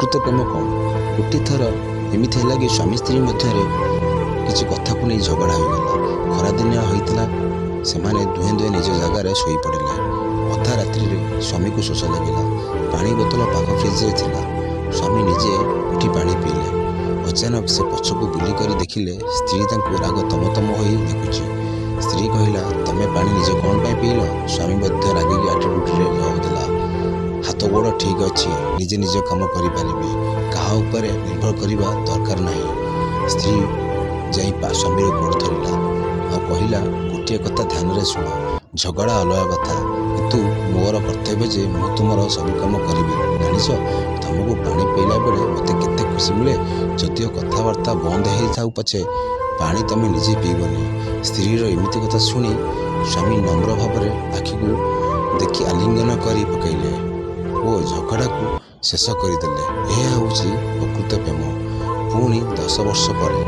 ପ୍ରକୃତ ପ୍ରେମ କ'ଣ? ଗୋଟିଏ ଥର ଏମିତି ହେଲା କି ସ୍ୱାମୀ ସ୍ତ୍ରୀ ମଧ୍ୟରେ କିଛି କଥାକୁ ନେଇ ଝଗଡ଼ା ହୋଇଗଲା। ଖରାଦିନିଆ ହୋଇଥିଲା। ସେମାନେ ଦୁହେଁ ଦୁହେଁ ନିଜ ଜାଗାରେ ଶୋଇପଡ଼ିଲେ। ଅଧା ରାତ୍ରିରେ ସ୍ୱାମୀକୁ ଶୋଷ ଲାଗିଲା। ପାଣି ବୋତଲ ପାଖ ଫ୍ରିଜରେ ଥିଲା। ସ୍ୱାମୀ ନିଜେ ଉଠି ପାଣି ପିଇଲେ। ଅଚାନକ ସେ ପଛକୁ ବୁଲି କରି ଦେଖିଲେ, ସ୍ତ୍ରୀ ତାଙ୍କୁ ରାଗ ତମ ତମ ହୋଇ ଦେଖୁଛି। ସ୍ତ୍ରୀ କହିଲା, ତମେ ପାଣି ନିଜେ କ'ଣ ପାଇଁ ପିଇଲ? ସ୍ୱାମୀ ମଧ୍ୟ ରାଗିକି ଆଟିଟ୍ୟୁଡ଼ରେ ଜବାବ ଦେଲା, ହାତ ଗୋଡ଼ ଠିକ୍ ଅଛି, ନିଜେ ନିଜ କାମ କରିପାରିବି, କାହା ଉପରେ ନିର୍ଭର କରିବା ଦରକାର ନାହିଁ। ସ୍ତ୍ରୀ ଯାଇ ସ୍ୱାମୀର ଗୋଡ଼ ଧରିଲା ଆଉ କହିଲା, ଗୋଟିଏ କଥା ଧ୍ୟାନରେ ଶୁଣ, ଝଗଡ଼ା ଅଲଗା କଥା, କିନ୍ତୁ ମୋର କର୍ତ୍ତବ୍ୟ ଯେ ମୁଁ ତୁମର ସବୁ କାମ କରିବି। ଜାଣିଛ, ତମକୁ ପାଣି ପିଇଲା ବେଳେ ମୋତେ କେତେ ଖୁସି ମିଳେ। ଯଦିଓ କଥାବାର୍ତ୍ତା ବନ୍ଦ ହେଇଥାଉ ପଛେ, ପାଣି ତମେ ନିଜେ ପିଇବନି। ସ୍ତ୍ରୀର ଏମିତି କଥା ଶୁଣି ସ୍ୱାମୀ ନମ୍ର ଭାବରେ ଆଖିକୁ ଦେଖି ଆଲିଙ୍ଗନ କରି ପକାଇଲେ ଓ ଝଗଡ଼ାକୁ ଶେଷ କରିଦେଲେ। ଏହା ହେଉଛି ପ୍ରକୃତ ପ୍ରେମ। ପୁଣି 10 ବର୍ଷ ପରେ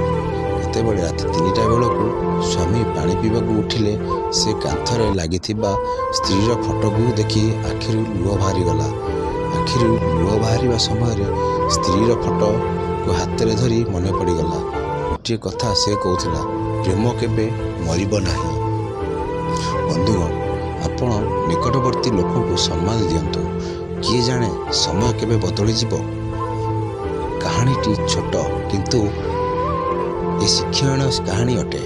ଯେତେବେଳେ ରାତି 3ଟା ବେଳକୁ ସ୍ୱାମୀ ପାଣି ପିଇବାକୁ ଉଠିଲେ, ସେ କାନ୍ଥରେ ଲାଗିଥିବା ସ୍ତ୍ରୀର ଫଟୋକୁ ଦେଖି ଆଖିରୁ ଲୁହ ବାହାରିଗଲା। ଆଖିରୁ ଲୁହ ବାହାରିବା ସମୟରେ ସ୍ତ୍ରୀର ଫଟୋକୁ ହାତରେ ଧରି ମନେ ପଡ଼ିଗଲା ଗୋଟିଏ କଥା ସେ କହୁଥିଲା, ପ୍ରେମ କେବେ ମରିବ ନାହିଁ। ବନ୍ଧୁଗଣ, ଆପଣ ନିକଟବର୍ତ୍ତୀ ଲୋକଙ୍କୁ ସମ୍ମାନ ଦିଅନ୍ତୁ। କିଏ ଜାଣେ, ସମୟ କେବେ ବଦଳିଯିବ। କାହାଣୀଟି ଛୋଟ, କିନ୍ତୁ ଏ ଶିକ୍ଷଣୀୟ କାହାଣୀ ଅଟେ।